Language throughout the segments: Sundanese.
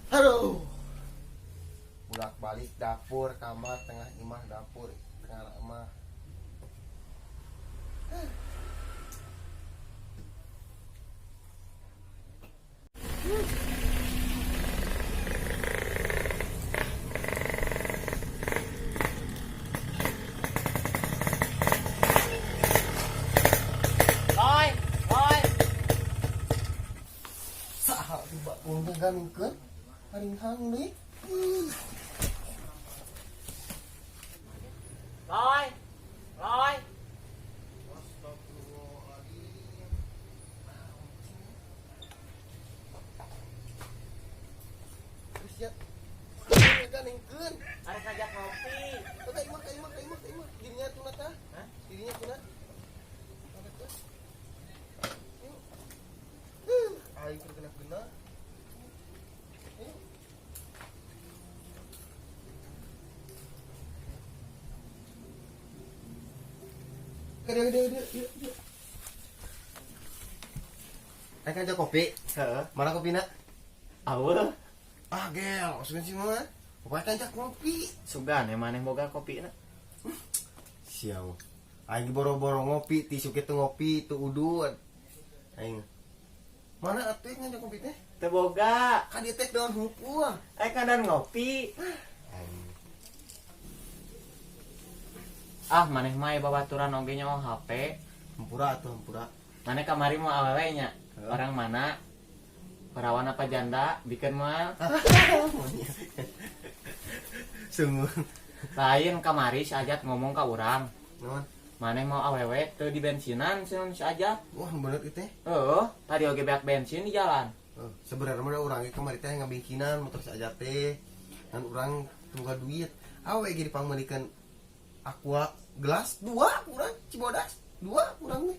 Aduh. Bolak-balik dapur, kamar, tengah imah, dapur, tengah imah. Roy, Roy. Saha tiba untung ganingkeun. Haringhang deui. Ih. Roy, Roy. Astagfirullahaladzim. Terus ya, ganingkeun. Arek ngajak ngopi. Oh, ka imah, ka imah, ka imah, ka imah. Dirinya tuna tah. Hah? Dirinya tuna. Ada tuh. Yuk. Aing keur kena-kena. Ayo. Gede, gede, gede, yuk, yuk. Ayo ngajak kopi. Heeh. Mana kopina? Aweuh. Ah, gel, maksudnya sih mah. Pokoknya ngajak ngopi. Sugan ya maneh boga kopina. Siau. Aing boro-boro ngopi, tisu kitu ngopi, tu udud. Aing. Mana atuh ngajak ngopi teh? Teu boga. Kan dia teh daun hungkul. Aing kadang ngopi. Aing. Ah, maneh mah aya babaturan oge nyawa HP. Hampura atuh hampura. Maneh kamari mau awewe nya. Heeh. Orang mana? Perawan apa janda? Bikin moal. Sungguh. Lain kamari si Ajat ngomong ka urang. Naon? Maneh mau awewe teu di bensinan si Ajat. Wah, bener itu teh. Heeh, tadi oge beak bensin di jalan. Oh, sebenarnya mah urang ge kamari teh ngabingkinan motor si Ajat teh. Ngan urang tunggu duit. Awe ge dipangmeulikeun aqua gelas dua kurang Cibodas dua kurang nih.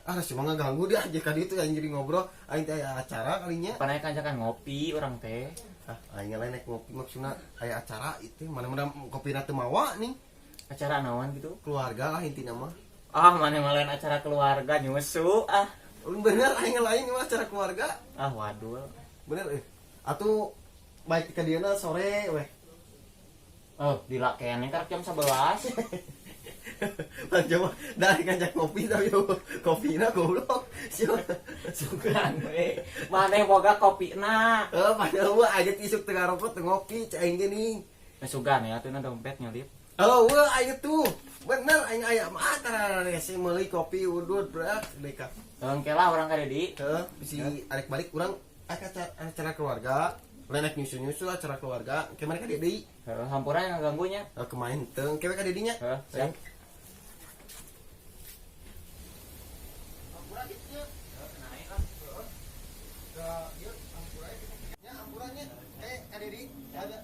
Ah, cuma ngeganggu dia aja kali itu yang jadi ngobrol aing teh aya acara kalinya. Panai kanjakan ngopi urang teh. Ah, aing lain naik ngopi maksudna aya acara itu mana-mana kopina teu mawa nih. Acara naon gitu? Keluarga lah intina mah. Ah, mana lain acara keluarga nyusu ah. Bener aing lain mah acara keluarga. Ah, waduh. Bener eh. Atuh baik ka dieuna sore weh. Oh, dilakean karek jam 11. Bang coba dari ngajak ngopi tapi kopina goblok. Siapa? Sugan we. Maneh boga kopina. Eh, padahal mah aja isuk tengah rokok teu ngopi cai aing ge nih. Eh, sugan ya atuh dompet nyelip. Oh, wah aing tuh. Bener aing aya mah tara rese meuli kopi udud berat deka. Engke lah urang ka dedi. Heeh, bisi arek balik urang acara keluarga. Lain naik nyusu-nyusu acara keluarga. Ke mana ka dia deui? Heeh, hampura yang ngeganggunya. Eh, kemain teu, ke ka dedinya. Heeh, siap. Hampura gitu nya. Naik lah. Heeh. Ka ieu hampura gitu. Nya hampura nya. Eh, ka dedi ada.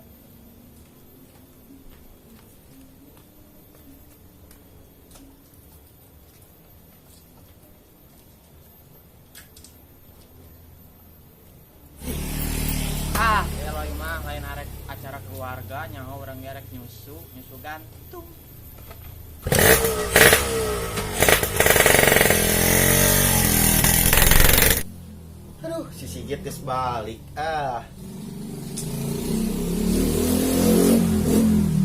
Ah, ya mah lain arek acara keluarga nyaho urang ge arek nyusu, nyusu gantung. Aduh, si Sigit geus balik. Ah.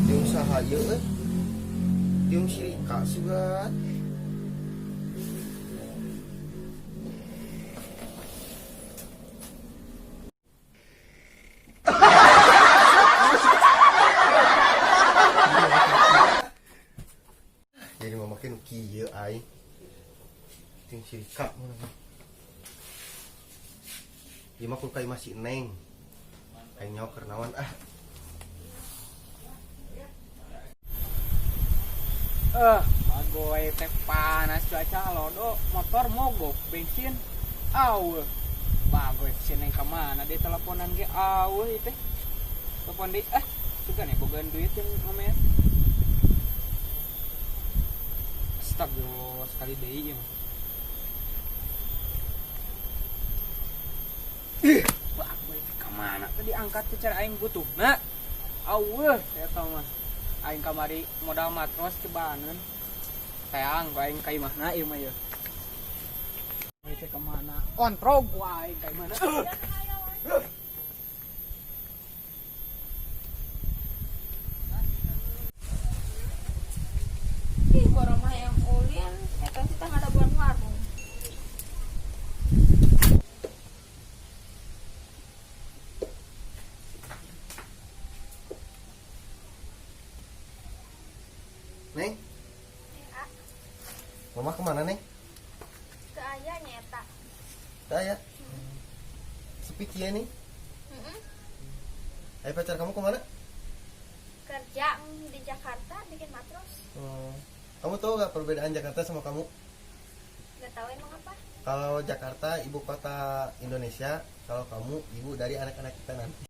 Jeung saha ieu euy? Jeung si Rika sugan. Jadi mau makin kieu aing. Jeung si Rika mana. Ieu mah kudu ka imah si Neng. Aing nyaho keur naon ah. Bagoy teh panas cuaca lodo, motor mogok, bensin aweuh. Bagoy si Neng ka mana dia teleponan ge aweuh ieu teh. Telepon deui ah, sugan ya bogaan duit yang ngomean. Astagfirullah sekali deui ieu mah. Ih, bagoy teh ka mana tadi angkat teh cara aing butuh. Nah, aweuh eta mah. Aing kamari modal matros cebaneun. Teang ku aing ka imahna ieu mah ieu. Aing teh ka mana? Kontrol ku aing ka imahna. Urang kita ngadaguan warung. Neng? Mama kemana, Neng? Ke ayah nyeta. Ke ayah? Sepi kia nih. Ayo pacar kamu kemana? Kerja di Jakarta bikin matros. Kamu tahu gak perbedaan Jakarta sama kamu? Gak tahu emang apa? Kalau Jakarta ibu kota Indonesia, kalau kamu ibu dari anak-anak kita nanti.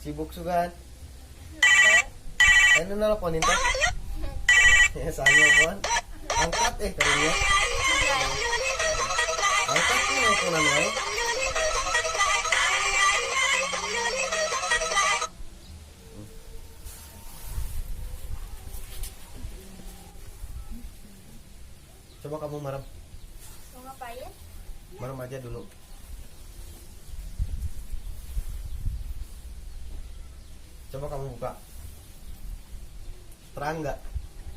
Sibuk sugan. Nu nelponin teh. Ya saya nelpon. Angkat karunya. Angkat tuh nelponan wae. Coba kamu marem. Mau ngapain? Marem aja dulu. Coba kamu buka. Terang nggak?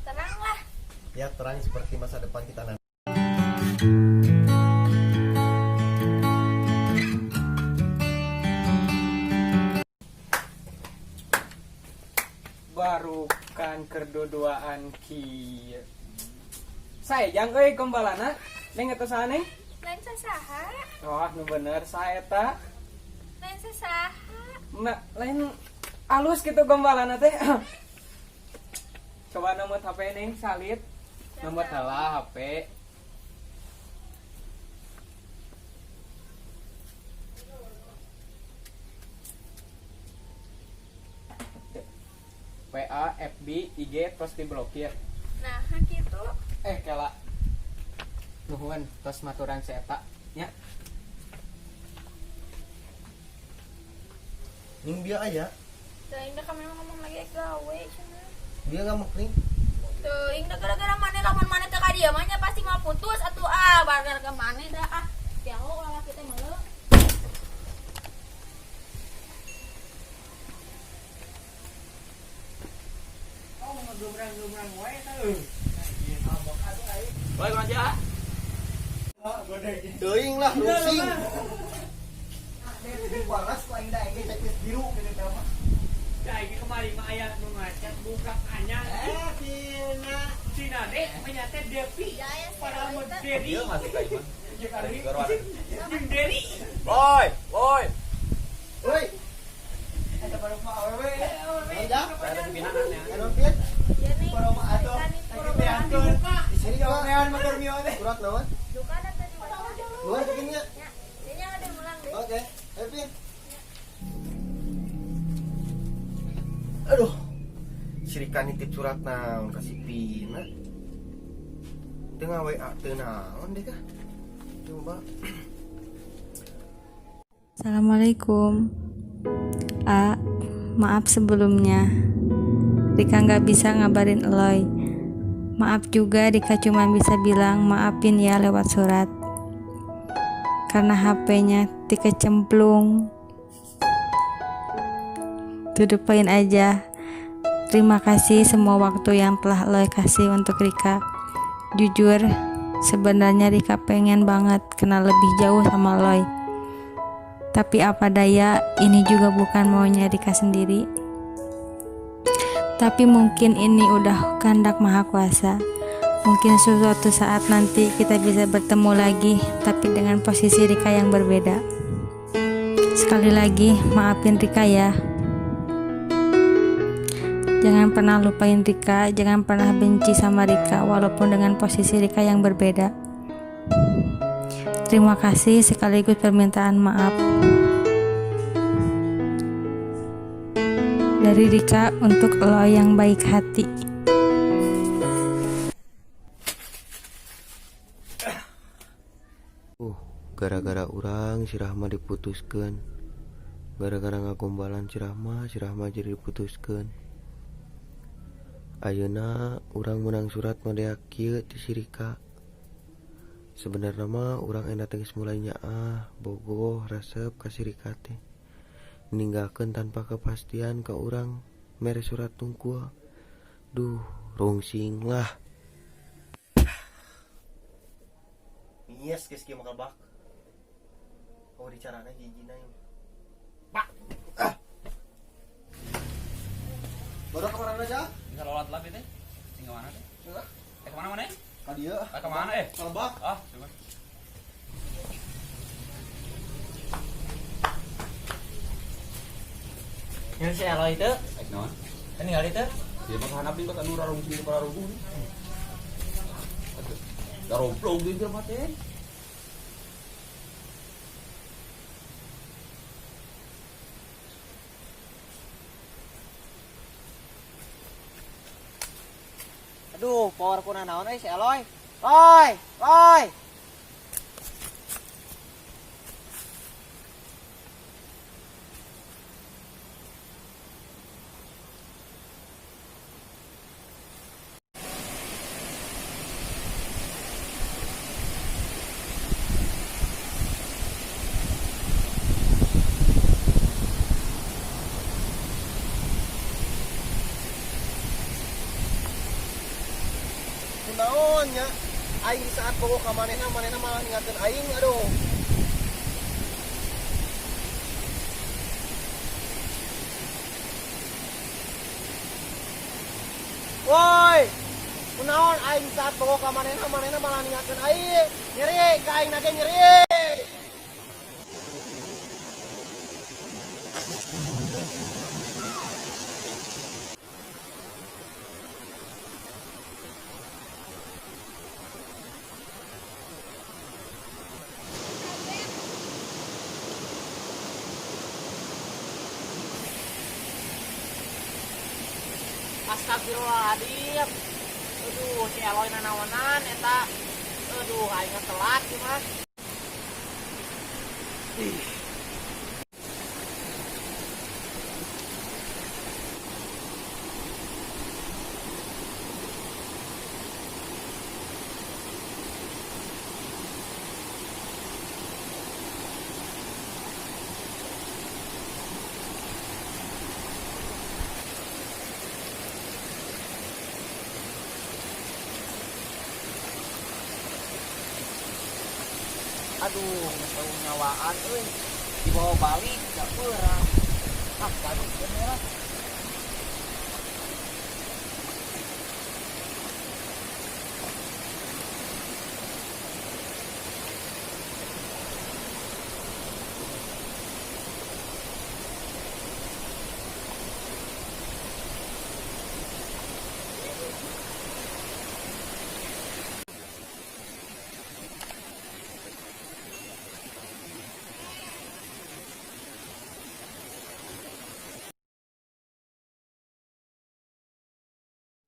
Terang lah. Ya terang seperti masa depan kita nanti. Barukan kerduduaan kieu. Sayang euy gombalana. Neng eta saha neng? Lain sasaha. Wah, nu bener saha eta. Lain sasaha. Nah, lain alus gitu gombalana teh. Coba nomor HP neng salit. Nomor heula HP. WA, FB, IG terus diblokir. Nah, gitu. Kela. Nuhun tos maturan si eta nya. Ning dia aya. Teuing da kami ngomong lagi gawe cenah. Dia ngamuk nih. Teuing da gara-gara maneh lamun maneh teu ka dieu mah nya pasti mau putus atuh ah, gara-gara maneh da ah. Jauh lalaki teh meuleuh. Oh, ngegemrang-gemrang wae teh. Boy, kurang aja. Teuing lah rusing. Dibalas ku aing da aing checklist biru gitu teh mah. Cai kemarin mah aya nu ngacat buka anyar. Cina. Cina deh, menyate Devi. Padahal mau Dedi. Dia masih kayak gimana? Jeung Dedi. Boy, boy. Woi, Eta baru mah awewe. Anja, Saya ada pimpinan ya. anu Pin? Ya nih. Baru mah atuh. Lagi beakeun. Di sini Pak. Sorean motor mio teh. Surat naon? Duka ada tadi. Luar bikinnya. Ya, ini ada ulang deh. Oke, ayo Pin. Aduh, Sirika nitip surat naon ka si Pina. Teu nga-WA teu naon deh kah? Coba. Assalamualaikum. A, maaf sebelumnya. Rika nggak bisa ngabarin Eloy. Maaf juga Rika cuma bisa bilang maafin ya lewat surat. Karena HP-nya Tika cemplung. To the point aja. Terima kasih semua waktu yang telah Eloy kasih untuk Rika. Jujur, sebenarnya Rika pengen banget kenal lebih jauh sama Eloy. Tapi apa daya, ini juga bukan maunya Rika sendiri. Tapi mungkin ini udah kehendak Maha Kuasa. Mungkin suatu saat nanti kita bisa bertemu lagi, tapi dengan posisi Rika yang berbeda. Sekali lagi, maafin Rika ya. Jangan pernah lupain Rika, jangan pernah benci sama Rika, walaupun dengan posisi Rika yang berbeda. Terima kasih sekaligus permintaan maaf dari Rika untuk lo yang baik hati. Gara-gara urang si Rahma diputuskeun. Gara-gara ngagombalan si Rahma, si Rahma jadi diputuskeun. Ayeuna urang menang surat modea kieu ti si Rika. Sebenarnya mah urang enak teh geus mulai nyaah, bogoh, resep ka si Rika teh. Ninggalkeun tanpa kepastian ka urang mere surat tungkul. Duh, rungsing lah. Yes, geus kieu bakal bak. Oh, dicarana hijina yeuh. Pak. Ah. Baru kemana aja? Bisa lolat lagi teh. Sing mana teh? Heeh. Kemana mana? Ka dieu. Kemana eh? Kalebak. Ah, coba. Ini si Eloy itu, Aik naon? ini ngali itu. Dia mah hanap deui ka nu rarungsing di pararuguh. Atuh, daromplong deui jelema teh. Aduh, power kuna naon euy si Eloy. Loy, Loy. Kunaon nya? Aing di saat bogoh ka manehna, manehna malah ninggalkeun aing, aduh. Woi, kunaon aing saat bogoh ka manehna, manehna malah ninggalkeun aing. Nyeri ka aing nage nyeri. Astagfirullahaladzim. Aduh, si Eloy nanaonan eta. Aduh, aing telat ieu mah. Aduh, ngesau nyawaan euy. Dibawa balik gak beurang. Ah, balik bener.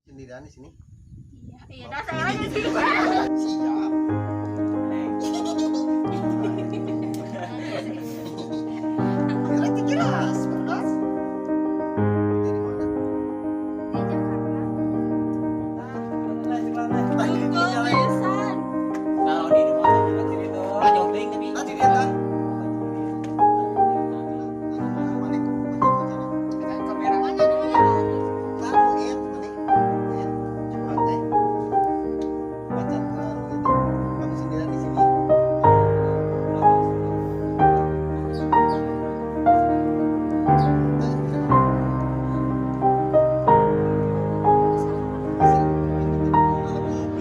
Sendirian di sini. Iya, dah saya aja sih. Siap. Kira jelas, beras. Dari mana? Di Jakarta. Tadi Kalau di rumah tuh sini tuh. Ah, jauh teuing tapi. Tadi dia kan. Kamera Mana dulu ya?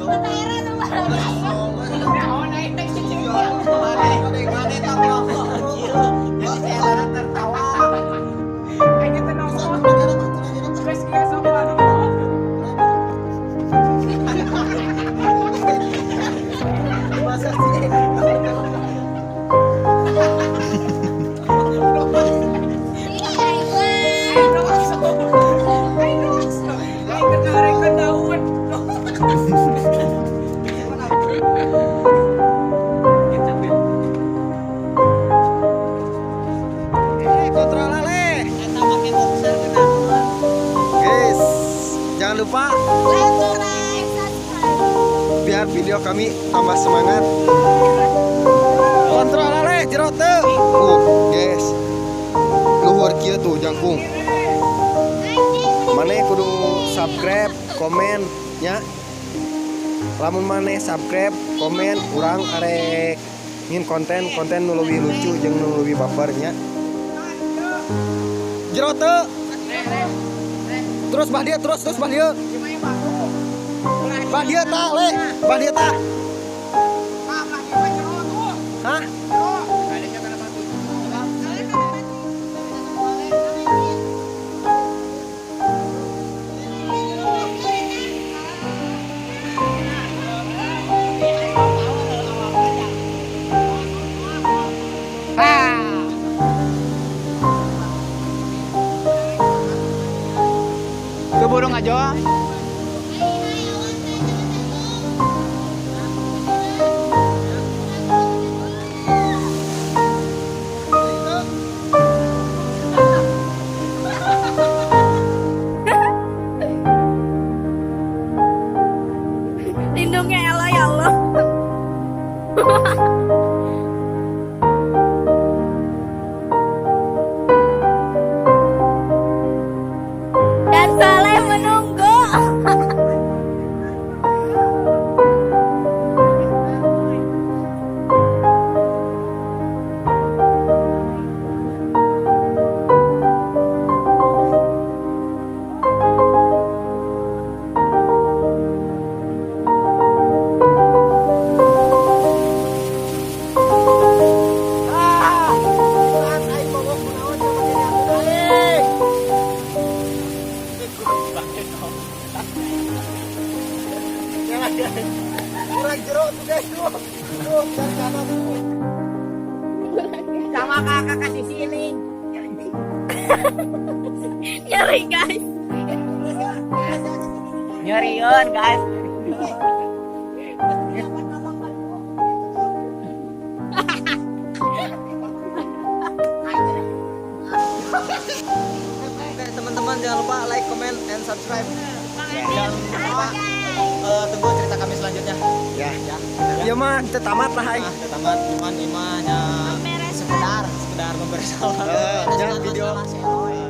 Kata Era tuh. Naon aing teh cicing. Jadi si Eloy tertawa. Aing teh nongol. Geus kieu sok nongol. Masa sih? Aing rokok. Aing rokok. Aing teh ngarekeun daun. Eta make boxer kenapa? Guys, jangan lupa Like, subscribe. biar Video kami tambah semangat. Kontrol ale jero teu. Guys. Luhur kieu tuh jangkung. Maneh kudu subscribe, komen nya. Lamun maneh subscribe, komen urang arek ngin konten-konten nu leuwih lucu jeung nu leuwih baper nya. Jero teu. Terus bah dia, terus bah dia. Bah dia ta, le. Bah dia ta. Hah? Burung aja. Lindungnya Ella ya Allah. Dan Saleh menunggu. Kurang jero tuh guys tuh. Tuh dari kanan tuh. Sama kakak kasih sini. Nyeri guys. Nyeriun guys. Oke, teman-teman jangan lupa like, comment, and subscribe. Jangan lupa tunggu cerita kami selanjutnya. Ya. Ya mah kita tamat lah hai. Nah, tamat cuman imahnya sekedar sekedar membersalah. Jangan video. Masalah,